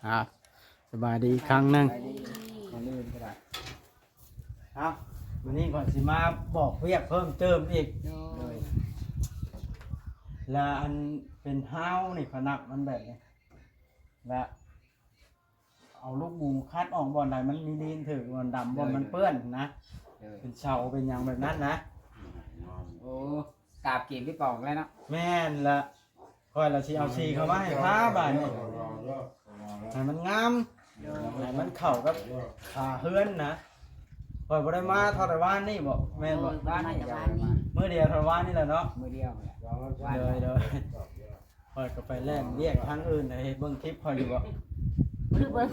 ອ່າ ສະບາຍດີອີກຄັ້ງໜຶ່ງ ໄປດີ ກ່ອນອື່ນກໍໄດ້ ເອົາ ມື້ນີ້ຂ້ອຍຊິມາບອກວຽກເພີ່ມເຕີມອີກ ໂດຍ ໂດຍ ລະອັນເປັນຮາວນີ້ ພະນັກມັນແບບນີ້ ລະ ເອົາລູກໝູຂັດອອກບ່ອນໃດມັນມີດິນຖືກ ບ່ອນດຳ ບ່ອນມັນເປື້ອນນະ ເປັນເສົາເປັນຫຍັງແບບນັ້ນນະ ໂອ້ ກາບກີບທີ່ປອກແລ້ວເນາະ ແມ່ນລະ ຂ້ອຍລະຊິເອົາສີເຂົ້າມາໃຫ້ທາບາດນີ້ ໃຫ້ມັນງາມ ໃຫ້ມັນເຂົ້າກັບຝາເຮືອນນະ ຂ້ອຍບໍ່ໄດ້ມາເທົ່າແຕ່ວານນີ້ບໍ ແມ່ນບໍ ໂດຍ ບໍ່ໄດ້ມາແຕ່ວານນີ້ ມື້ດຽວເທົ່າວານນີ້ແຫຼະເນາະ ມື້ດຽວແຫຼະ ໂດຍ ໂດຍ ຂ້ອຍກໍໄປແລ່ນວຽກທາງອື່ນ ເຮັດເບິ່ງຄລິບຂ້ອຍຢູ່ບໍ່ ຄືເບິ່ງ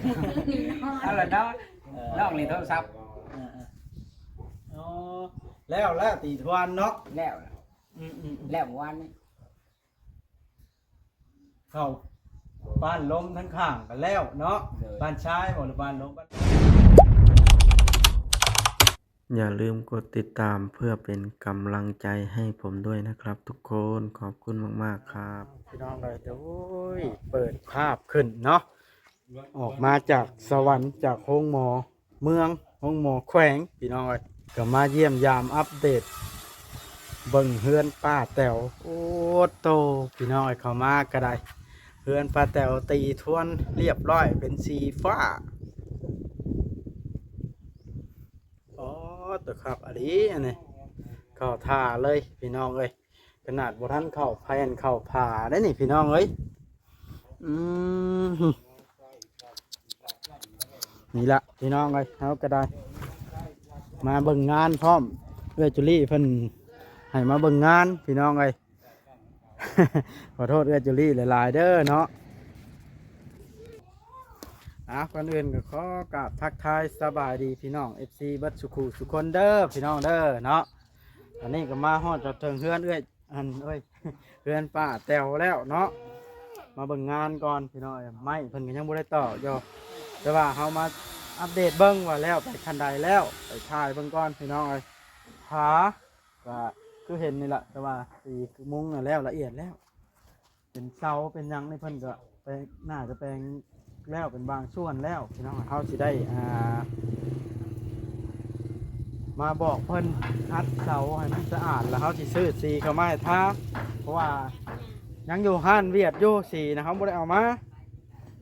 ເອົາລະເນາະ ເອີ ນ້ອງຫຼິ້ນໂທລະສັບ ເອີໆ ອໍ ແລ້ວ ແລ້ວຕີທວນເນາະ ແລ້ວ ອືມໆ ແລ້ວມື້ວານນີ້ ເຂົ້າບ້ານລົມທາງຂ້າງກໍແລ້ວເນາະ ໂດຍ ບ້ານຊາຍບໍ່ ຫຼືບ້ານລົມ ຢ່າลืมกดติดตามเพื่อเป็นกำลังใจให้ผมด้วยนะครับทุกคน ขอบคุณมากๆครับ ພີ່ນ້ອງເອີຍ ໂອ້ຍ ເປີດພາບຂຶ້ນເນາະ ອອກມາຈາກສະຫວັນ ຈາກໂຮງໝໍເມືອງ ໂຮງໝໍແຂວງ ພີ່ນ້ອງເອີຍ ກໍມາຢ້ຽມຢາມອັບເດດເບິ່ງເຮືອນປ້າແຕວ ໂອ້ໂຕ ພີ່ນ້ອງເອີຍ ເຂົ້າມາກໍໄດ້ ເຮືອນປ້າແຕວຕີທວນລຽບຮ້ອຍເປັນສີຟ້າ ອໍ ໂຕຄັກອີ່ຫຼີອັນນີ້ ເຂົ້າທ່າເລີຍພີ່ນ້ອງເອີຍ ຂະໜາດບໍ່ທັນເຂົ້າແຜ່ນເຂົ້າຝາເດ້ນີ້ພີ່ນ້ອງເອີຍ ອືມ ນີ້ລະພີ່ນ້ອງເອີຍ ເຮົາກໍໄດ້ມາເບິ່ງງານພ້ອມ ເອື້ອຍຈູລີເພິ່ນໃຫ້ມາເບິ່ງງານພີ່ນ້ອງເອີຍ ຂໍໂທດເອື້ອຍຈູລີຫຼາຍໆເດີເນາະ ອ່າ ກ່ອນອື່ນກໍຂໍກາບທັກທາຍສະບາຍດີພີ່ນ້ອງເອັຟຊີເບິດສູ່ຄູ່ສູ່ຄົນເດີພີ່ນ້ອງເດີເນາະ ອັນນີ້ກໍມາຮອດຈອດເຖິງເຮືອນເອື້ອຍ ອັນ ໂອ້ຍ ເຮືອນປ້າແຕວແລ້ວເນາະ ມາເບິ່ງງານກ່ອນພີ່ນ້ອງເອີຍ ໄມ້ເພິ່ນກໍຍັງບໍ່ໄດ້ຕອກຢູ່ ແຕ່ວ່າເຮົາມາອັບເດດເບິ່ງວ່າແລ້ວໄປຂັ້ນໃດແລ້ວ ໄປຖ່າຍເບິ່ງກ່ອນພີ່ນ້ອງເອີຍ ຜາ ກໍຄືເຫັນນີ້ລະ ແຕ່ວ່າສີມຸງນະແລ້ວລະອຽດແລ້ວ ເປັນເສົາເປັນຫຍັງນີ້ເພິ່ນກໍແປງ ໜ້າຈະແປງແລ້ວເປັນບາງສ່ວນແລ້ວພີ່ນ້ອງ ເຮົາຊິໄດ້ ອ່າ ມາບອກເພິ່ນຂັດເສົາໃຫ້ມັນສະອາດ ແລ້ວເຮົາຊິຊື້ສີເຂົ້າມາໃຫ້ທາ ເພາະວ່າຍັງຢູ່ຮ້ານຫວຽດຢູ່ ສີນະເຮົາບໍ່ໄດ້ເອົາມາ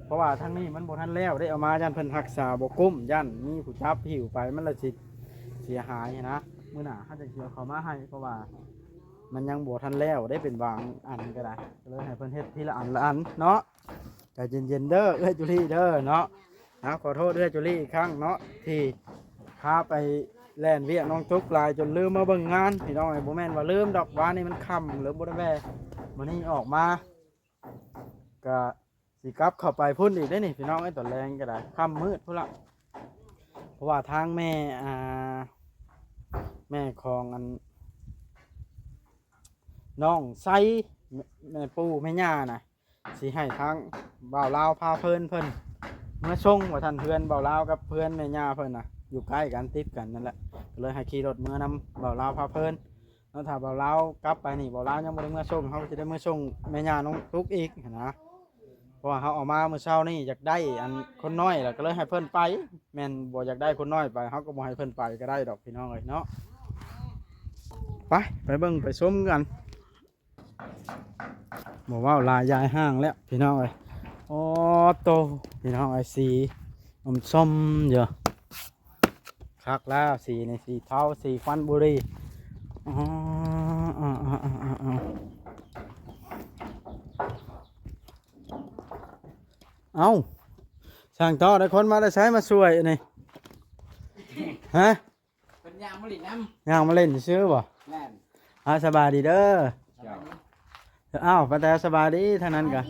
ເພາະວ່າທາງນີ້ມັນບໍ່ທັນແລ້ວ ໄດ້ເອົາມາຢ້ານເພິ່ນຮັກສາບໍ່ກຸ້ມ ຢ້ານມີຜູ້ຈັບຫິ້ວໄປ ມັນລະຊິເສຍຫາຍຫັ້ນນະ ມື້ໜ້າເຮົາຈັ່ງຊິເອົາເຂົ້າມາໃຫ້ ເພາະວ່າ ມັນຍັງບໍ່ທັນແລ້ວເດ້ ເປັນບາງອັນກໍໄດ້ ກໍເລີຍໃຫ້ເພິ່ນເຮັດທີລະອັນລະອັນເນາະ ໃຈເຢັນໆເດີ ເອື້ອຍຈູລີເດີເນາະ ນະ ຂໍໂທດເອື້ອຍຈູລີອີກຄັ້ງເນາະ ທີ່ພາໄປແລ່ນວຽກນ້ອງຕຸກຫຼາຍ ຈົນລືມມາເບິ່ງງານ ພີ່ນ້ອງເອີຍ ບໍ່ແມ່ນວ່າລືມດອກ ວານນີ້ມັນຄ່ຳ ເລີຍບໍ່ໄດ້ແວ່ ມື້ນີ້ອອກມາ ກະຊິກັບເຂົ້າໄປພຸ້ນອີກເດ້ນີ້ ພີ່ນ້ອງເອີຍ ຕອນແລງກໍໄດ້ ຄ່ຳມືດພຸ້ນລະ ເພາະວ່າທາງແມ່ ອ່າ ແມ່ຂອງອັນ ນ້ອງໄຊ ແມ່ ແມ່ປູ່ແມ່ຍ່ານະ ຊິໃຫ້ທາງບ່າວລາວພາເພີນເພິ່ນເມືອສົ່ງ ວ່າຊັ້ນ ເຮືອນບ່າວລາວກັບເຮືອນແມ່ຍ່າເພິ່ນນະ ຢູ່ໃກ້ກັນ ຕິດກັນນັ້ນແຫຼະ ກໍເລີຍໃຫ້ຂີ່ລົດເມືອນຳບ່າວລາວພາເພີນ ເນາະ ຖ້າບ່າວລາວກັບໄປນີ້ ບ່າວລາວຍັງບໍ່ໄດ້ເມືອສົ່ງ ເຮົາກໍຊິໄດ້ເມືອສົ່ງແມ່ຍ່ານ້ອງຕຸກອີກຫັ້ນນະ ເພາະວ່າເຮົາເອົາມາມື້ເຊົ້ານີ້ ຢາກໄດ້ອັນຄົນນ້ອຍ ແລ້ວກໍເລີຍໃຫ້ເພິ່ນໄປ ແມ່ນບໍ່ຢາກໄດ້ຄົນນ້ອຍໄປ ເຮົາກໍບໍ່ໃຫ້ເພິ່ນໄປກໍໄດ້ດອກ ພີ່ນ້ອງເອີຍເນາະ ໄປ ໄປເບິ່ງໄປຊົມກັນ ບໍ່ເວົ້າຫຼາຍ ຢາຍຫ່າງແລ້ວ ພີ່ນ້ອງເອີຍ ໂອ້ໂຕ ພີ່ນ້ອງເອີຍ ສີ ສົມຢູ່ ຄັກແລ້ວ ສີນີ້ ສີເທົາ ສີຄວັນບຸຣີ ອໍ ເອົ້າ ຊ່າງຕໍ່ ໄດ້ຄົນມາແຕ່ໃສມາຊ່ວຍອັນນີ້ ຮະ ເພິ່ນຍ່າງມາຫຼິ້ນນຳ ຍ່າງມາຫຼິ້ນຊື່ໆບໍ່ ແມ່ນ ອ່າ ສະບາຍດີເດີ ເຈົ້າ ອ້າວ ປ້າແຕວ ສະບາຍດີ ທາງນັ້ນກະ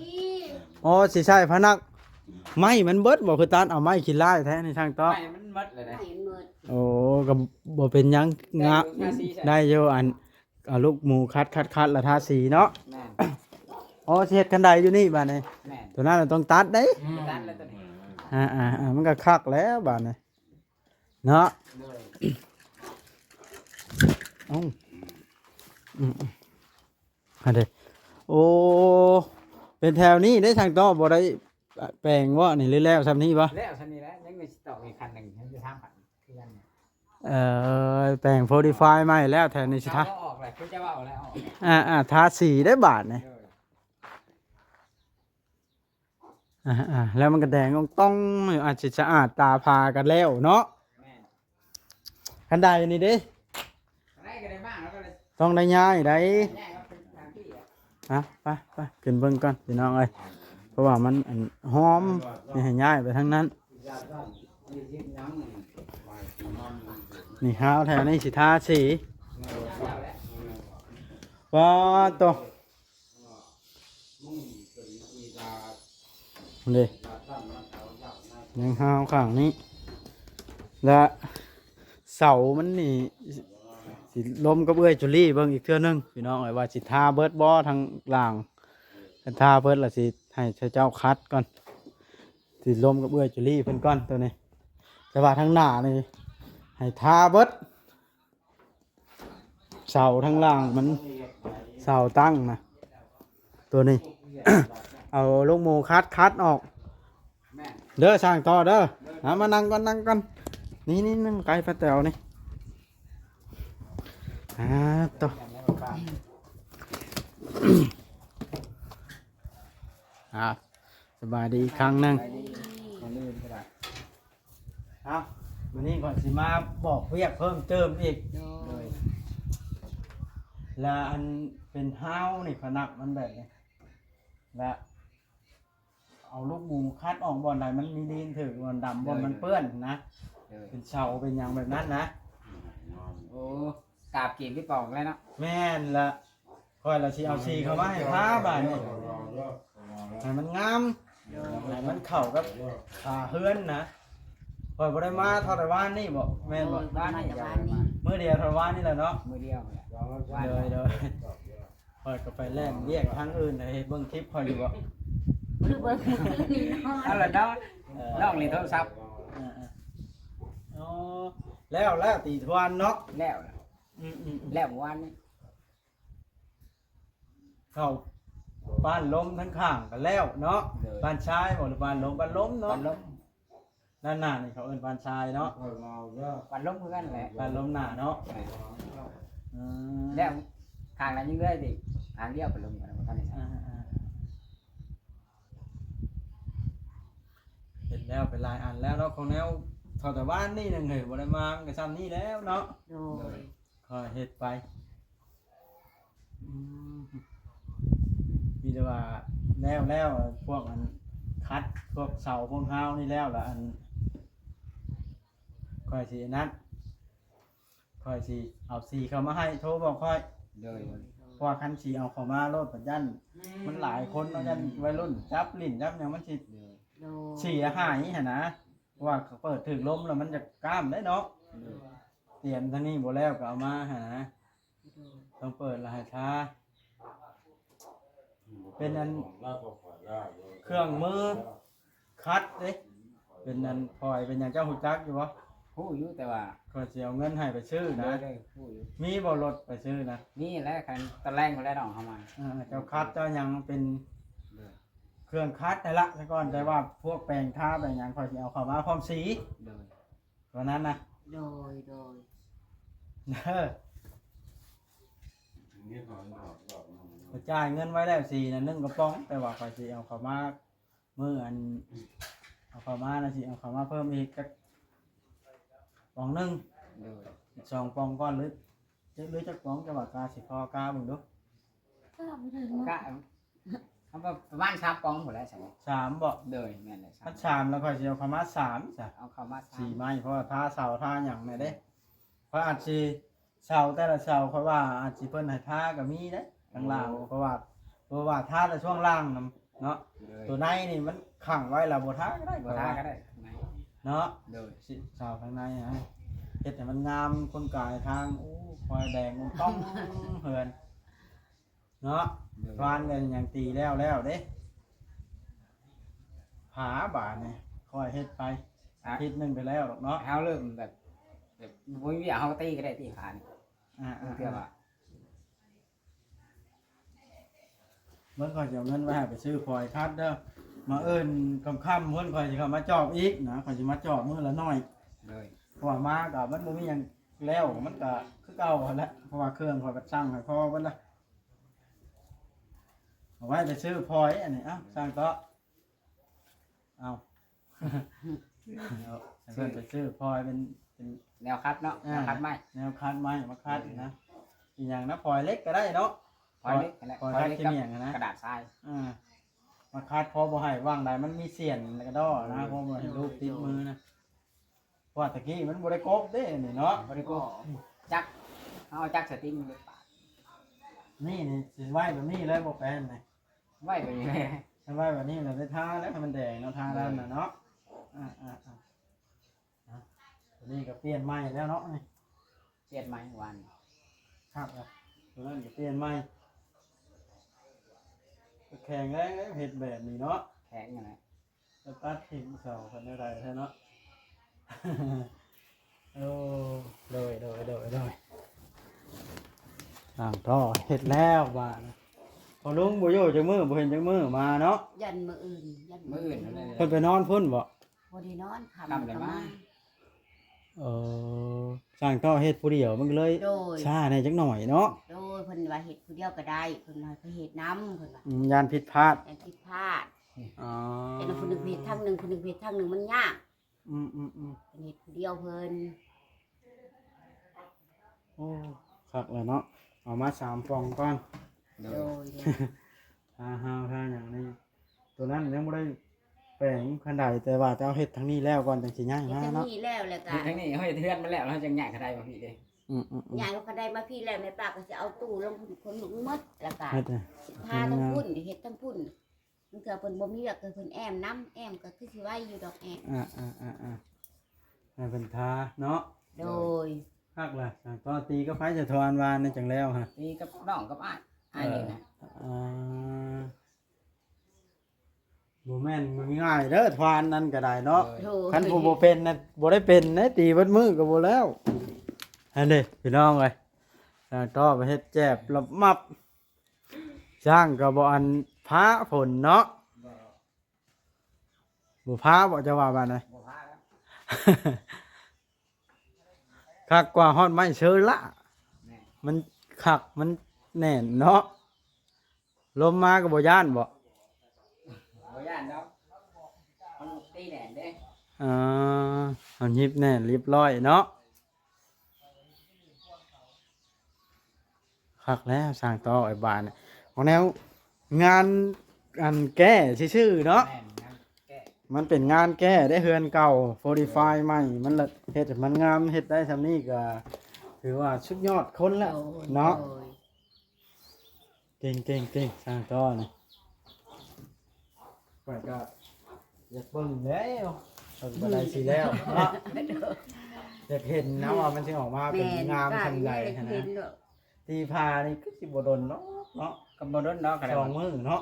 ໂອ້ ຊິໃຊ້ພະນັກ ໄມ້ມັນເບິດບໍ່ ຄືຕັດເອົາໄມ້ຂີ້ລ້າຍແທ້ນີ້ ຊ່າງຕໍ່ ໄມ້ມັນໝົດແລ້ວນະ ໄມ້ມັນໝົດ ໂອ້ ກໍບໍ່ເປັນຫຍັງ ໄດ້ຢູ່ ງະ ທາສີ ໄດ້ຢູ່ ອັນ ເອົາລູກໝູຂັດໆໆ ແລ້ວທາສີເນາະ ແມ່ນ ໂອ້ ຊິເຮັດຄັນໄດຢູ່ນີ້ບາດນີ້ ແມ່ນ ຕົວນັ້ນຕ້ອງຕັດເດ້ ອືມ ຕັດແລ້ວຕົວນີ້ ອ່າໆໆ ມັນກໍຄັກແລ້ວບາດນີ້ ເນາະ ໂດຍ ເອົ້າ ອືມ ອືມ ຫັ້ນເດ້ ໂອ້ ເປັນແຖວນີ້ເດ້ ຊ່າງຕໍ່ ບໍ່ໄດ້ ແປງບໍ່ນີ້ ຫຼືແລ້ວຊ່ຳນີ້ບໍ່? ແລ້ວຊ່ຳນີ້ແຫຼະ ຍັງມີຊິຕອກອີກຄັນໜຶ່ງ ຍັງຊິສາມຄັນຄືກັນ. ເອີ ແປງໂຟດີຟາຍໃໝ່ແລ້ວ ແຖວນີ້ຊິທາ ເຈົ້າເວົ້າອອກແຫຼະ ຄືເຈົ້າເວົ້າແລ້ວອອກ. ອ່າໆ ທາສີໄດ້ບາດນີ້. ເອີ ອ່າໆ ແລ້ວມັນກໍແດງອອງຕ້ອງ ອາດຊິສະອາດຕາພາກັນແລ້ວເນາະ. ແມ່ນ ຄັນໄດນີ້ເດ້ ຄັນໄດກໍໄດ້ມາແລ້ວກໍໄດ້ ຕ້ອງໄດ້ຍ້າຍໄດ໋. ຍ້າຍມາເປັນທາງທີ່ແຫຼະ. ອ່ະ ໄປໆ ຂຶ້ນເບິ່ງກ່ອນພີ່ນ້ອງເອີຍ ເພາະວ່າມັນອັນຫອມ ນີ້ໃຫ້ຍ້າຍໄປທາງນັ້ນ. ນີ້ຮາວແຖວນີ້ຊິທາສີ. ປາດໂຕ ເດ້ ຍັງຮາວຂ້າງນີ້ ແລະເສົາມັນນີ້ ຊິລົມກັບເອື້ອຍຈູລີເບິ່ງອີກເທື່ອໜຶ່ງ ພີ່ນ້ອງເອີຍ ວ່າຊິທາເບິດບໍ່ທາງລ່າງ. ຄັນທາເບິດລະຊິໃຫ້ເຂົາເຈົ້າຂັດກ່ອນ ຊິລົມກັບເອື້ອຍຈູລີເພິ່ນກ່ອນໂຕນີ້. ແຕ່ວ່າທາງໜ້ານີ້ໃຫ້ທາເບິດ ເສົາທາງລ່າງມັນ ເສົາຕັ້ງນະ ໂຕນີ້ ເອົາລູກໝູຄັດ ຄັດອອກເດີ ຊ່າງຕໍ່ເດີ. ເອົາ ມານັ່ງກ່ອນ ນັ່ງກ່ອນ ນີ້ໆ ນັ່ງໃກ້ປ້າແຕວນີ້. ອ່າ ໂຕ ອ່າ ສະບາຍດີອີກຄັ້ງໜຶ່ງ. ສະບາຍດີ ກ່ອນອື່ນກໍໄດ້ ເອົາ ມື້ນີ້ຂ້ອຍຊິມາບອກວຽກເພີ່ມເຕີມອີກ. ໂດຍ ລະອັນເປັນຮາວນີ້ ພະນັກມັນແບບນີ້ ລະເອົາລູກໝູຄັດອອກບ່ອນໃດມັນມີດິນຖືກ ບ່ອນດຳ ບ່ອນມັນເປື້ອນນະ. ໂດຍ ເປັນເສົາເປັນຫຍັງແບບນັ້ນນະ. ໂອ້ ກາບເກມທີ່ປອງແລ້ວເນາະ. ແມ່ນລະ ຂ້ອຍລະຊິເອົາສີເຂົ້າມາໃຫ້ທາບາດນີ້ ໃຫ້ມັນງາມ ໃຫ້ມັນເຂົ້າກັບຂາເຮືອນນະ. ຂ້ອຍບໍ່ໄດ້ມາເທົ່າແຕ່ວານນີ້ບໍ? ແມ່ນບໍ? ໂດຍ ບໍ່ໄດ້ມາແຕ່ວານນີ້ ມື້ດຽວເທົ່າວານນີ້ແຫຼະເນາະ. ມື້ດຽວແຫຼະ ໂດຍ ໂດຍ ຂ້ອຍກໍໄປແລ່ນວຽກທາງອື່ນ ເຮັດເບິ່ງຄລິບຂ້ອຍຢູ່ບໍ? ບໍ່ໄດ້ເບິ່ງ ນີ້ນອນ ເອົາລະເນາະ ເອີ ນ້ອງຫຼິ້ນໂທລະສັບ. ເອີໆ ອໍ ແລ້ວ ແລ້ວຕິທວນເນາະ. ແລ້ວ ອືມໆໆ ແລ້ວເມື່ອວານນີ້ ເຂົ້າບ້ານລົມທາງຂ້າງກັນແລ້ວເນາະ. ໂດຍ ບ້ານຊາຍບໍ ຫຼືບ້ານລົມ? ບ້ານລົມເນາະ ບ້ານລົມ. ດ້ານໜ້ານີ້ເຂົາເອີ້ນບ້ານຊາຍເນາະ. ບ້ານລົມຄືກັນແຫຼະ ບ້ານລົມໜ້າເນາະ. ອືມ ແລ້ວຂ້າງນັ້ນຍັງເຫຼືອອີກ ຂ້າງດຽວໄປລົມກັນບໍ່ທັນໄດ້. ອ່າໆ ເຮັດແລ້ວໄປຫຼາຍອັນແລ້ວເນາະ ຂອງແນວ ເທົ່າແຕ່ວານນີ້ໜຶ່ງເຮີ້ຍ ບໍ່ໄດ້ມາມັນກໍຊ່ຳນີ້ແລ້ວເນາະ. ໂດຍ ໂດຍ ຄ່ອຍເຮັດໄປ. ອືມ ມີແຕ່ວ່າແລ້ວ ແລ້ວພວກອັນຂັດພວກເສົາພວກຮາວນີ້ແລ້ວລະ ອັນ ຂ້ອຍຊິອັນນັ້ນ ຂ້ອຍຊິເອົາສີເຂົ້າມາໃຫ້ ໂທບອກຂ້ອຍ. ໂດຍ ເພາະວ່າຄັນສີເອົາເຂົ້າມາໂລດ ປະຢັນ ແມ່ນ ມັນຫຼາຍຄົນເນາະ ຢ້ານໄວລຸ້ນຈັບຫຼິ້ນຈັບຫຍັງ ມັນຊິ ໂດຍ ເສຍຫາຍຫັ້ນນະ. ເພາະວ່າເປີດຖືກລົມແລ້ວມັນຈະກ້າມໄດ໋ເນາະ. ໂດຍ ຕຽມທາງນີ້ບໍ່ແລ້ວກໍເອົາມາຫັ້ນນະ. ໂດຍ ຕ້ອງເປີດລະໃຫ້ທາ ເປັນອັນເຄື່ອງມືຂັດເດ້ ເປັນອັນພອຍເປັນຫຍັງ ເຈົ້າຮູ້ຈັກຢູ່ບໍ່? ຮູ້ຢູ່ ແຕ່ວ່າ ຂ້ອຍຊິເອົາເງິນໃຫ້ໄປຊື້ນະ. ໂດຍໆ ຮູ້ຢູ່. ມີບໍ່ລົດໄປຊື້ນະ? ມີແຫຼະ ຄັນຕອນແລງພຸ້ນແຫຼະນ້ອງເຮົາມາ. ເອີ ເຈົ້າຂັດເຈົ້າຫຍັງເປັນ ໂດຍ ເຄື່ອງຂັດຫັ້ນລະ ສາກ່ອນ. ໂດຍ ແຕ່ວ່າພວກແປງທາແປງຫຍັງ ຂ້ອຍຊິເອົາເຂົ້າມາພ້ອມສີ. ໂດຍ ຕົວນັ້ນນະ. ໂດຍ ໂດຍ ເດີ ຂ້ອຍຈ່າຍເງິນໄວ້ແລ້ວ ສີນັ້ນໜຶ່ງກະປ໋ອງ ແຕ່ວ່າຂ້ອຍຊິເອົາເຂົ້າມາ ມື້ອັນ ເອົາເຂົ້າມານະ ຊິເອົາເຂົ້າມາເພີ່ມອີກຈັກປ໋ອງໜຶ່ງ. ໂດຍ ອີກສອງປ໋ອງກ່ອນ ຫຼື ຈັກ ຫຼືຈັກປ໋ອງ ແຕ່ວ່າກາຊິພໍກາເບິ່ງດູ. ກະ ເອົາປະມານສາມປ໋ອງພຸ້ນແຫຼະຊັ້ນ. ສາມບໍ? ໂດຍ ແມ່ນແຫຼະ ສາມ. ຄັນສາມແລ້ວຂ້ອຍຊິເອົາເຂົ້າມາສາມຊະ ເອົາເຂົ້າມາສາມ ສີໃໝ່ ເພາະວ່າທາເສົາທາຫຍັງແນ່ເດ້. ຂ້ອຍອາດຊິ ເສົາແຕ່ລະເສົາ ຂ້ອຍວ່າອາດຊິເພິ່ນໃຫ້ທາກໍມີເດ້ ທາງລ່າງ. ໂອ້ ເພາະວ່າ ເພາະວ່າທາແຕ່ຊ່ວງລ່າງນຳເນາະ. ໂດຍ ຕົວໃນນີ້ມັນຂັງໄວ້ລະ ບໍ່ທາກໍໄດ້ ບໍ່ທາກໍໄດ້ ເນາະ. ໂດຍ ຊິເສົາທາງໃນຫັ້ນ ເຮັດໃຫ້ມັນງາມ ຄົນກາຍທາງ ໂອ້ ຄອຍແດງຕ້ອງເຮືອນ ເນາະ. ໂດຍ ວານກັນຫຍັງຕີແລ້ວແລ້ວເດ້ ຜາບາດນີ້ ຄ່ອຍເຮັດໄປ ອາທິດໜຶ່ງກໍແລ້ວດອກເນາະ. ເຮົາເລີ່ມແບບ ແບບບໍ່ມີວຽກ ເຮົາກໍຕີກໍໄດ້ຕິ ຜານີ້. ອ່າໆ ເທື່ອວ່າ ເບິ່ງ ຂ້ອຍຊິເອົາເງິນໄວ້ໃຫ້ໄປຊື້ພອຍຄັດເດີ. ມື້ອື່ນຄ່ຳໆ ພຸ້ນຂ້ອຍຊິເຂົ້າມາຈອບອີກນະ ຂ້ອຍຊິມາຈອບມື້ລະໜ້ອຍ ໂດຍ ເພາະວ່າມາກໍມັນບໍ່ມີຫຍັງແລ້ວ ມັນກໍຄືເກົ່າຫັ້ນແຫຼະ ເພາະວ່າເຄື່ອງຂ້ອຍກໍສັ່ງໃຫ້ພໍ່ເບິດລະ ເອົາໄວ້ໄປຊື້ພອຍອັນນີ້ ເອົ້າ ຊ່າງເຕາະ ເອົາ ໃຫ້ເພິ່ນໄປຊື້ພອຍເປັນ ເປັນ ແນວຂັດເນາະ ອ່າ ແນວຂັດໄມ້ ແນວຂັດໄມ້ມາຂັດນະ ອີຫຍັງນະ ພອຍເຫຼັກກໍໄດ້ເນາະ ພອຍເຫຼັກຫັ້ນແຫຼະ ພອຍ ພອຍເຫຼັກກັບຂິດໜຽງຫັ້ນນະ ກະດາດຊາຍ ອ່າ ມາຂັດ ພໍບໍ່ໃຫ້ຫວ່າງໃດມັນມີສ່ຽນແລ້ວກໍດໍ້ນະ ພໍບໍ່ໃຫ້ລູກຕິດມືນະ ເພາະວ່າຕະກີ້ມັນບໍ່ໄດ້ກົບເດ້ນີ້ເນາະ ບໍ່ໄດ້ກົບ ຈັກ ເຮົາເອົາຈັກໃສ່ຕີນມັນໄປປາດ ນີ້ ນີ້ຊິໄວ້ແບບນີ້ເລີຍບໍ່ແປນນີ້ ໄວ້ແບບນີ້ແຫຼະ ຄັນໄວ້ແບບນີ້ແລ້ວໄປທາແລ້ວໃຫ້ມັນແດງເນາະ ທາດ້ານນະເນາະ ອ່າ ອ່າ ອ່າ ອ່າ ຕົວນີ້ກໍປ່ຽນໃໝ່ແລ້ວເນາະນີ້ ປ່ຽນໃໝ່ວານນີ້ ຄັກລະ ຕົວນັ້ນກໍປ່ຽນໃໝ່ ກໍແຂງແຮງເຮັດແບບນີ້ເນາະ ແຂງຫັ້ນແຫຼະ ໄປຕັດຖິ້ມເສົາ ຄັນແນວໃດແທ້ເນາະ ໂອ້ ໂດຍ ໂດຍ ໂດຍ ໂດຍ ສ້າງຕໍ່ເຮັດແລ້ວບາດນີ້ ພໍ່ລຸງບໍ່ຢູ່ຈັກມື້ ບໍ່ເຫັນຈັກມື້ມາເນາະ ຢ້ານມື້ອື່ນ ຢ້ານມື້ອື່ນ ມື້ອື່ນ ເພິ່ນໄປນອນພຸ້ນບໍ? ບໍ່ໄດ້ນອນ ຄ່ຳ ຄ່ຳແລ້ວກໍມາ ມາ ເອີ ຊ່າງຕໍ່ເຮັດຜູ້ດຽວ ມັນກໍເລີຍ ໂດຍ ຊ້າແດ່ຈັກໜ້ອຍເນາະ ໂດຍ ເພິ່ນວ່າເຮັດຜູ້ດຽວກໍໄດ້ ເພິ່ນວ່າໄປເຮັດນຳ ເພິ່ນວ່າ ອືມ ຢ້ານຜິດພາດ ຢ້ານຜິດພາດ ອໍ ແຕ່ວ່າຜູ້ໜຶ່ງເຮັດທາງໜຶ່ງ ຜູ້ໜຶ່ງເຮັດທາງໜຶ່ງ ມັນຍາກ ອືມໆໆ ເພິ່ນເຮັດຜູ້ດຽວເພິ່ນ ໂອ້ ຄັກແລ້ວເນາະ ເອົາມາສາມປ່ອງກ່ອນ ໂດຍ ໂດຍ ໂດຍ ທາຮາວທາຫຍັງນີ້ ຕົວນັ້ນຍັງບໍ່ໄດ້ແປງຄັນໃດ ແຕ່ວ່າຈະເອົາເຮັດທາງນີ້ແລ້ວກ່ອນ ຈັ່ງຊິຍ້າຍມາເນາະ ເຮັດທາງນີ້ແລ້ວ ແລ້ວກໍ ເຮັດທາງນີ້ ເຮົາເຮັດເຮືອນມາແລ້ວ ເຮົາຈັ່ງຍ້າຍຄັນໄດມາພີ້ເດ້ ອືມໆໆ ຍ້າຍຄັນໄດມາພີ້ແລ້ວ ແມ່ປ້າກໍຊິເອົາຕູ້ລົງພຸ້ນ ຂົນລົງໝົດ ແລ້ວກໍ ເຮັດ ຊິພາທັງພຸ້ນ ເຮັດທັງພຸ້ນ ບາງເທື່ອເພິ່ນບໍ່ມີວຽກ ກໍເພິ່ນແອ້ມນຳ ແອ້ມກໍຄືຊິໄວຢູ່ດອກແອ້ມ ອ່າໆໆ ໃຫ້ເພິ່ນທາເນາະ ໂດຍ ຄັກລະ ຕອນຕີກັບໃຜຈະທອນວານນີ້ຈັ່ງແລ້ວຮະ ຕີກັບນ້ອງກັບອ້າຍ ອ້າຍນີ້ນະ ເອີ ອ່າ ບໍ່ແມ່ນງ່າຍເດີ ທວານນັ້ນກໍໄດ້ເນາະ ໂດຍ ຄັນຜູ້ບໍ່ເປັນນະ ບໍ່ໄດ້ເປັນເດ້ ຕີເບິດມື້ກໍບໍ່ແລ້ວ ຫັ້ນເດ້ ພີ່ນ້ອງເອີຍ ຊ່າງຕໍ່ໄປເຮັດແຈບລະມັບ ຊ່າງກໍບໍ່ອັນຟ້າຝົນເນາະ ບໍ່ຟ້າບໍ່ ເຈົ້າວ່າບາດໃດ ບໍ່ຟ້າແລ້ວ ຄັກກວ່າຮອດໄມ້ເຊີລະ ແມ່ນ ມັນຄັກ ມັນແໜ້ນເນາະ ລົມມາກໍບໍ່ຢ້ານບໍ? ບໍ່ຢ້ານດອກ ມັນຕີແໜ້ນເດ້ ເອີ ມັນຮິບແໜ້ນຮຽບຮ້ອຍເນາະ ຄັກແລ້ວ ສ້າງຕໍ່ໄອ້ບານນີ້ ເອົາແນວງານອັນແກ້ຊື່ໆເນາະ ແມ່ນ ງານແກ້ ມັນເປັນງານແກ້ເດ້ ເຮືອນເກົ່າ ໂຟດີຟາຍໃໝ່ ມັນລະເຮັດໃຫ້ມັນງາມ ເຮັດໄດ້ຊ່ຳນີ້ກໍຖືວ່າສຸດຍອດຄົນແລ້ວ ໂດຍ ເນາະ ໂດຍ ເກັ່ງໆໆ ສ້າງຕໍ່ນີ້ ຂ້ອຍກໍຢາກເບິ່ງແລ້ວ ເບິ່ງບໍ່ໄດ້ຊິແລ້ວເນາະ ຢາກເຫັນນະວ່າມັນຊິອອກມາເປັນງາມຊ່ຳໃດຫັ້ນນະ ຕີຜ້ານີ້ຄືຊິບໍ່ດົນດອກເນາະ ກໍບໍ່ດົນດອກ ສອງມື້ເນາະ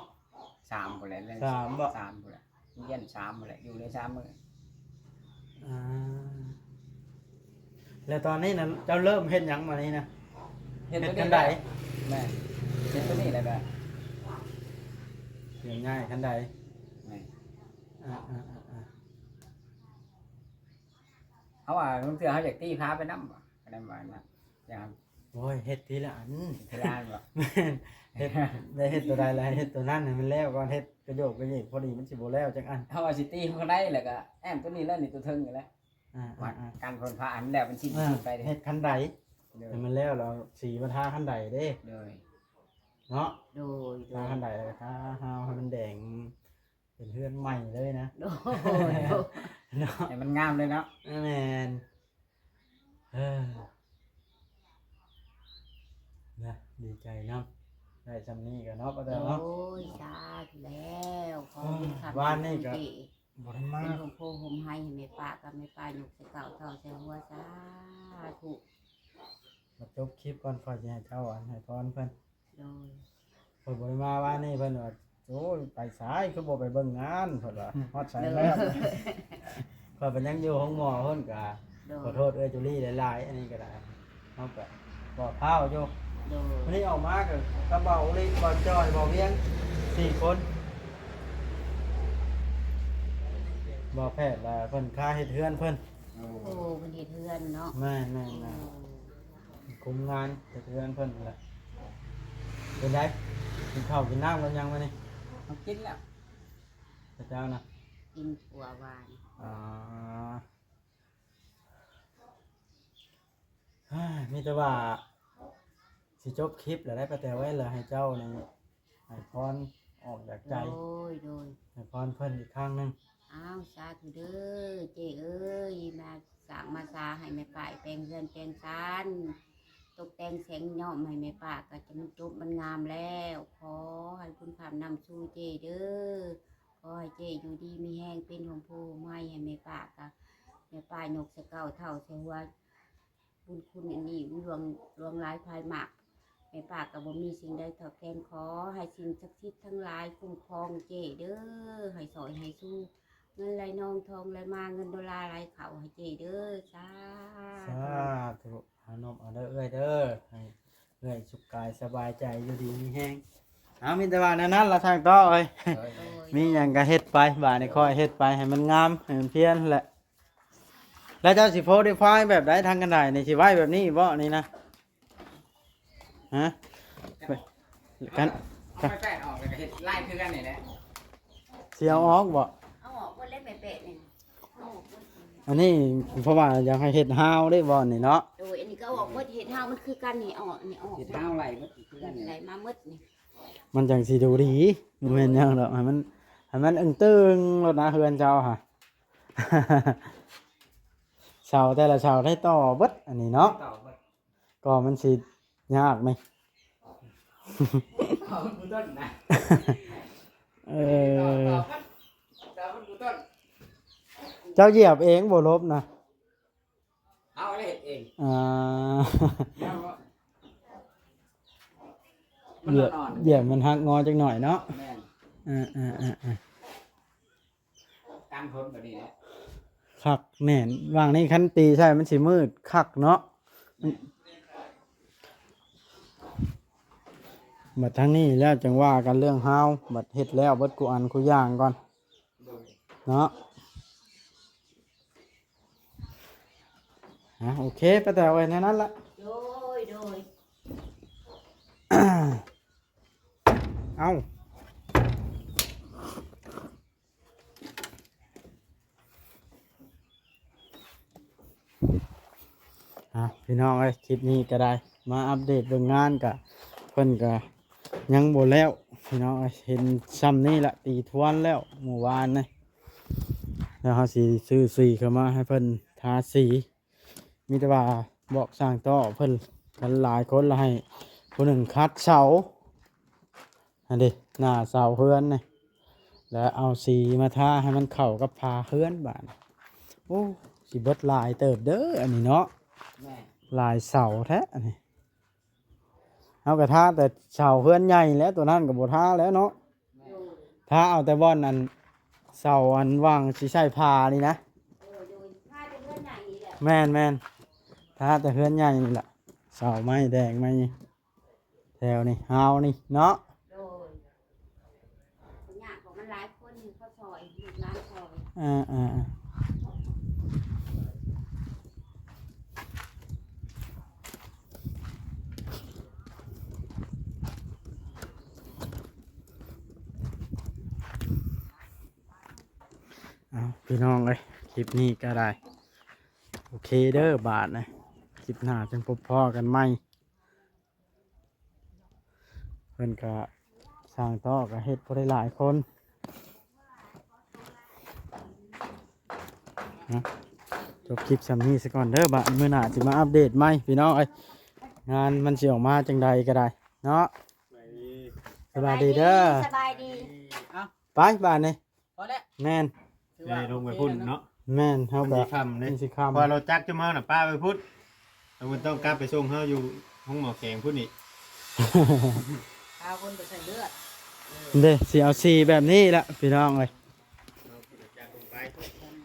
ສາມພຸ້ນແຫຼະ ສາມບໍ ສາມພຸ້ນແຫຼະ ຮຽນສາມພຸ້ນແຫຼະ ຢູ່ໄດ້ສາມມື້ ອ່າ ແລ້ວຕອນນີ້ນະ ເຈົ້າເລີ່ມເຮັດຫຍັງບາດນີ້ນະ? ເຮັດ ເຮັດຄັນໄດ ແມ່ນ ເຮັດຕົວນີ້ແລ້ວກໍ ເຮັດງ່າຍຄັນໄດ ແມ່ນ ອ່າໆໆໆ ເຮົາວ່າບາງເທື່ອເຮົາຢາກຕີຜ້າໄປນຳ ກໍໄດ້ວ່ານະ ຢ່າງ ໂອ້ຍ ເຮັດທີລະອັນ ທີລະອັນບໍ? ແມ່ນ ເຮັດ ໄດ້ເຮັດຕົວໃດລະໃຫ້ເຮັດຕົວນັ້ນໃຫ້ມັນແລ້ວກ່ອນ ເຮັດກະໂຍກກະເຍກ ພໍດີມັນຊິບໍ່ແລ້ວຈັກອັນ ເຮົາວ່າຊິຕີເຮົາກໍໄດ້ ແລ້ວກໍແອ້ມຕົວນີ້ແລ້ວນີ້ ຕົວເທິງນີ້ແຫຼະ ອ່າໆໆ ກັນຝົນຟ້າໃຫ້ມັນແລ້ວເປັນຊິ້ນໄປເດ້ ເຮັດຄັນໄດ ໂດຍ ໃຫ້ມັນແລ້ວ ແລ້ວສີມາທາຄັນໄດເດ້ ໂດຍ ເນາະ ໂດຍ ທາຄັນໄດ ແລ້ວກໍທາຮາວໃຫ້ມັນແດງ ເປັນເຮືອນໃໝ່ເລີຍນະ ໂດຍ ເນາະ ໃຫ້ມັນງາມເລີຍເນາະ ແມ່ນ ເອີ ນະ ດີໃຈນຳ ໄດ້ຊ່ຳນີ້ກໍເນາະ ປ້າແຕວເນາະ ໂອ້ຍ ສາທຸແລ້ວ ຂໍໃຫ້ຄຳ ວານນີ້ກໍບໍ່ໄດ້ມາ ເປັນຮົ່ມໂພຮົ່ມໄຮໃຫ້ແມ່ປ້າກັບແມ່ປ້າ ຍົກໃສ່ເກົ້າທ້ອງໃສ່ຫົວ ສາທຸ ມາຈົບຄລິບກ່ອນ ຂ້ອຍຊິໃຫ້ເຈົ້າອັນໃຫ້ພອນເພິ່ນ ໂດຍ ເພິ່ນບໍ່ໄດ້ມາວານນີ້ ເພິ່ນວ່າ ໂອ້ຍ ໄປສາຍ ຄືບໍ່ໄປເບິ່ງງານ ເພິ່ນວ່າ ຮອດໃສແລ້ວ ເພິ່ນກໍຍັງຢູ່ໂຮງໝໍ ເພິ່ນກໍ ໂດຍ ຂໍໂທດເອື້ອຍຈູລີຫຼາຍໆ ອັນນີ້ກໍໄດ້ ເຮົາກໍບໍ່ພ້າວຢູ່ ໂດຍ ມື້ນີ້ອອກມາກໍກັບບ່າວອຸລິ ບ່າວຈ້ອຍ ບ່າວວຽງ ສີ່ຄົນ ບໍ່ແພດລະເພິ່ນຄາເຮັດເຮືອນເພິ່ນ. ໂອ້ ໂອ້ ເພິ່ນເຮັດເຮືອນເນາະ. ແມ່ນໆໆ ໂອ້ ຄຸມງານເຮັດເຮືອນເພິ່ນແຫຼະ. ເປັນໃດ ກິນເຂົ້າກິນນ້ຳກັນຍັງມື້ນີ້? ເຮົາກິນແລ້ວ. ເຈົ້ານະ? ກິນຂົ້ວຫວານ. ອໍ ມີແຕ່ວ່າຊິຈົບຄລິບແລ້ວໄດ໋ ປ້າແຕວເອີຍ ແລ້ວໃຫ້ເຈົ້ານີ້ໃຫ້ພອນອອກຈາກໃຈ. ໂດຍ ໂດຍ ໃຫ້ພອນເພິ່ນອີກຄັ້ງໜຶ່ງ. ອ້າວ ສາທຸເດີ ເຈ້ເອີຍ ມາສ້າງມາສາໃຫ້ແມ່ປ້າແປງເຮືອນແປງຊານ ຕົກແຕ່ງແສງຍ້ອມໃຫ້ແມ່ປ້າ ກໍຈະມັນຈົບມັນງາມແລ້ວ. ຂໍໃຫ້ບຸນຄ້ຳນຳສູ່ເຈ້ເດີ. ຂໍໃຫ້ເຈ້ຢູ່ດີມີແຮງ ເປັນຮົ່ມໂພຮົ່ມໄຮໃຫ້ແມ່ປ້າ ກະແມ່ປ້າຍົກໃສ່ເກົ້າເທົ້າໃສ່ຫົວ ບຸນຄຸນອັນນີ້ຫຼວງ ຫຼວງຫຼາຍພາຍມາກ ແມ່ປ້າກະບໍ່ມີສິ່ງໃດຕອບແທນ. ຂໍໃຫ້ສິ່ງສັກສິດທັງຫຼາຍຄຸ້ມຄອງເຈ້ເດີ ໃຫ້ຊ່ອຍໃຫ້ຊູ ເງິນໄຫຼນອງທອງໄຫຼມາ ເງິນໂດລາໄຫຼເຂົ້າໃຫ້ເຈ້ເດີ. ສາ ສາທຸ ອາ ນົບເອົາເດີເອື້ອຍເດີ ໃຫ້ເອື້ອຍສຸກກາຍສະບາຍໃຈ ຢູ່ດີມີແຮງ. ເອົາ ມີແຕ່ວ່າແນວນັ້ນລະ ຊ່າງຕໍ່ເອີຍ. ໂດຍ ໂດຍ ມີຫຍັງກະເຮັດໄປ ບາດນີ້ຄ່ອຍເຮັດໄປໃຫ້ມັນງາມ ໃຫ້ມັນພຽນແຫຼະ. ແລ້ວເຈົ້າຊິໂພດີຟາຍແບບໃດ ທາງການໄດນີ້ ຊິໄວ້ແບບນີ້ບໍ່ນີ້ນະ? ຮະ? ກັນ ເອົາໄມ້ແປະອອກ ແລ້ວກໍເຮັດລາຍຄືກັນນີ້ແຫຼະ. ຊິເອົາອອກບໍ່? ເອົາອອກໝົດເລີຍໄມ້ແປະນີ້ ເອົາອອກໝົດ. ອັນນີ້ເພາະວ່າຢາກໃຫ້ເຮັດຮາວເດ້ບ່ອນນີ້ເນາະ. ໂດຍ ອັນນີ້ກໍເອົາອອກໝົດ ເຮັດຮາວມັນຄືກັນນີ້ ເອົາອອກນີ້ອອກ ເຮັດຮາວໄລ່ໝົດຄືກັນນີ້ ໄລ່ມາໝົດນີ້. ມັນຈັ່ງຊິດູດີ ບໍ່ແມ່ນຫຍັງດອກ ໃຫ້ມັນ ໃຫ້ມັນເອີງເຕີງໂລດນະ ເຮືອນເຈົ້າຫະ. ເສົາແຕ່ລະເສົາໄດ້ຕໍ່ເບິດອັນນີ້ເນາະ ຕໍ່ເບິດ ກໍມັນຊິຍາກນີ້ ຕໍ່ເບິດທຸກຕົ້ນນະ. ເອີ ຕໍ່ ຕໍ່ເບິດ ຕໍ່ເບິດທຸກຕົ້ນ. ເຈົ້າຢຽບເອງບໍ່ລົບນະ? ເຮົາເຮັດເອງ. ອ່າ ມັນອ່ອນໆ ຢຽບ ຢຽບມັນຫັກງໍຈັກໜ້ອຍເນາະ. ແມ່ນ ເອີໆໆໆ ກັນຝົນກໍດີແຫຼະ ຄັກແນ່ນ. ຫວ່າງນີ້ຄັນຕີໃສ່ມັນຊິມືດຄັກເນາະ. ແມ່ນ ບັດທາງນີ້ແລ້ວຈັ່ງວ່າກັນເລື່ອງຮາວ ບັດເຮັດແລ້ວເບິດຄູ່ອັນຄູ່ຢ່າງກ່ອນ ໂດຍ ເນາະ. ອ່າ ໂອເຄ ປ້າແຕວເອີຍ ແນວນັ້ນລະ. ໂດຍ ໂດຍ ເອົ້າ ອ່າ ພີ່ນ້ອງເອີຍ ຄລິບນີ້ກໍໄດ້ມາອັບເດດເບິ່ງງານ ກະເພິ່ນກະຍັງບໍ່ແລ້ວ ພີ່ນ້ອງເອີຍ. ເຫັນຊ່ຳນີ້ລະ ຕີທວນແລ້ວມື້ວານນີ້ ແລ້ວເຮົາຊິຊື້ສີເຂົ້າມາໃຫ້ເພິ່ນທາສີ. ມີແຕ່ວ່າບອກຊ່າງຕໍ່ເພິ່ນກັນຫຼາຍຄົນລະ ໃຫ້ຜູ້ໜຶ່ງຂັດເສົາຫັ້ນເດ ໜ້າເສົາເຮືອນນີ້ ແລ້ວເອົາສີມາທາໃຫ້ມັນເຂົ້າກັບຝາເຮືອນບາດນີ້. ໂອ້ ຊິເບິດຫຼາຍເຕີບເດີອັນນີ້ເນາະ. ແມ່ນ ຫຼາຍເສົາແທ້ອັນນີ້. ເຮົາກໍທາແຕ່ເສົາເຮືອນໃຫຍ່ແຫຼະ ຕົວນັ້ນກໍບໍ່ທາແລ້ວເນາະ. ແມ່ນ ທາເອົາແຕ່ບ່ອນອັນເສົາອັນຫວ່າງຊິໃສ່ຝານີ້ນະ. ໂດຍ ໂດຍ ທາແຕ່ເຮືອນໃຫຍ່ນີ້ແຫຼະ. ແມ່ນໆ ທາແຕ່ເຮືອນໃຫຍ່ນີ້ລະ ເສົາໄມ້ແດງໄມ້ນີ້ ແຖວນີ້ ຮາວນີ້ເນາະ. ໂດຍ ຍາກ ເພາະມັນຫຼາຍຄົນເຂົາຊ່ອຍ ລູກຫຼານຊ່ອຍ. ເອີໆໆ ເອົາ ພີ່ນ້ອງເອີຍ ຄລິບນີ້ກໍໄດ້ ໂອເຄເດີ ບາດນີ້ ຄລິບໜ້າຈັ່ງພົບພໍ້ກັນໃໝ່. ເພິ່ນກະ ຊ່າງຕໍ່ກະເຮັດບໍ່ໄດ້ຫຼາຍຄົນນະ. ຈົບຄລິບສ່ຳນີ້ສາກ່ອນເດີ ບາດມື້ໜ້າຊິມາອັບເດດໃໝ່ພີ່ນ້ອງເອີຍ ງານມັນຊິອອກມາຈັ່ງໃດກໍໄດ້ເນາະ. ສະບາຍດີເດີ ສະບາຍດີ ເອົ້າ ໄປບາດນີ້. ພໍແລ້ວ ແມ່ນ ຖືວ່າ ໄດ້ລົງໄປພຸ້ນເນາະ. ໂອເຄແລ້ວເນາະ ແມ່ນ ເຮົາກໍ ມັນຊິຄ່ຳ ມັນຊິຄ່ຳ ເພາະວ່າລົດຈັກຈະມານະ ປ້າໄວ້ພຸ້ນ ແລ້ວມັນຕ້ອງກັບໄປສົ່ງເຮົາຢູ່ໂຮງໝໍແຂງພຸ້ນອີກ ພາຄົນໄປໃສ່ເລືອດ. ເດ້ ຊິເອົາສີແບບນີ້ລະພີ່ນ້ອງເອີຍ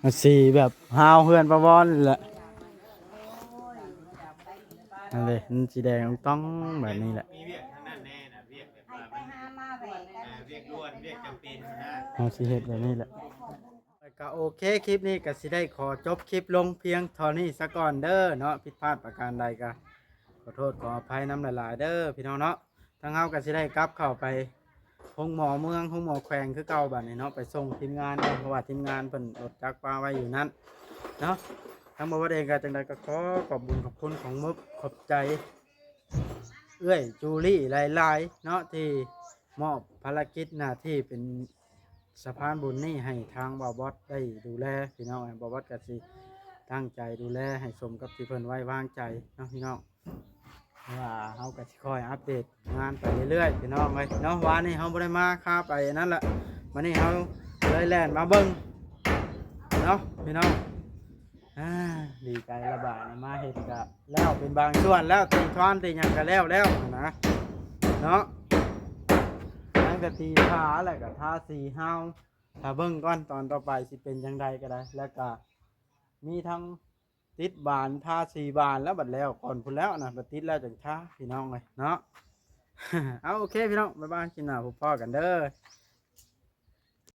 ເອົາສີແບບຮາວເຮືອນປ້າວອນນີ້ແຫຼະ. ອັນເດ້ ມັນສີແດງຕ້ອງແບບນີ້ແຫຼະ ມີວຽກທາງນັ້ນແນ່ນະ ວຽກແບບວ່າມັນ ອ່າ ວຽກດ່ວນ ວຽກຈຳເປັນນະ ເຮົາຊິເຮັດແບບນີ້ແຫຼະ. ກໍໂອເຄ ຄລິບນີ້ກໍຊິໄດ້ຂໍຈົບຄລິບລົງພຽງເທົ່ານີ້ສາກ່ອນເດີເນາະ. ຜິດພາດປະການໃດກໍຂໍໂທດຂໍອະໄພນຳຫຼາຍໆເດີພີ່ນ້ອງເນາະ. ທາງເຮົາກໍຊິໄດ້ກັບເຂົ້າໄປໂຮງໝໍເມືອງ ໂຮງໝໍແຂວງຄືເກົ່າບາດນີ້ເນາະ ໄປສົ່ງທີມງານເນາະ ເພາະວ່າທີມງານເພິ່ນລົດຈັກປະໄວ້ຢູ່ນັ້ນເນາະ. ທາງບ່າວເອງກໍຈັ່ງໃດກໍຂໍຂອບບຸນຂອບຄຸນຂອງມົກຂອບໃຈເອື້ອຍຈູລີຫຼາຍໆເນາະ ທີ່ມອບພາລະກິດໜ້າທີ່ເປັນ ສະພານບຸນນີ້ໃຫ້ທາງບ່າວບອດໄດ້ດູແລພີ່ນ້ອງ. ບ່າວບອດກໍຊິຕັ້ງໃຈດູແລໃຫ້ສົມກັບທີ່ເພິ່ນໄວ້ວາງໃຈເນາະພີ່ນ້ອງ. ວ່າເຮົາກໍຊິຄອຍອັບເດດງານໄປເລື້ອຍໆພີ່ນ້ອງເອີຍເນາະ. ວານນີ້ເຮົາບໍ່ໄດ້ມາຄາໄປອັນນັ້ນລະ ມື້ນີ້ເຮົາເລີຍແລ່ນມາເບິ່ງເນາະພີ່ນ້ອງ. ອ່າ ດີໃຈລະບາດນີ້ ມາເຮັດກະແລ້ວເປັນບາງສ່ວນແລ້ວ ຕີຄານຕີຫຍັງກະແລ້ວແລ້ວຫັ້ນນະເນາະ. ຍັງແຕ່ຕີຝາແລ້ວກະທາສີຮາວ ຖ້າເບິ່ງກ່ອນຕອນຕໍ່ໄປຊິເປັນຈັ່ງໃດກໍໄດ້. ແລ້ວກະມີທັງຕິດບານ ທາສີບານແລ້ວ ບັດແລ້ວກ່ອນພຸ້ນແລ້ວນະ ບັດຕິດແລ້ວຈັ່ງທາພີ່ນ້ອງເອີຍເນາະ. ເອົາ ໂອເຄພີ່ນ້ອງ ບາຍບາຍ ຄລິບໜ້າພົບພໍ້ກັນເດີ.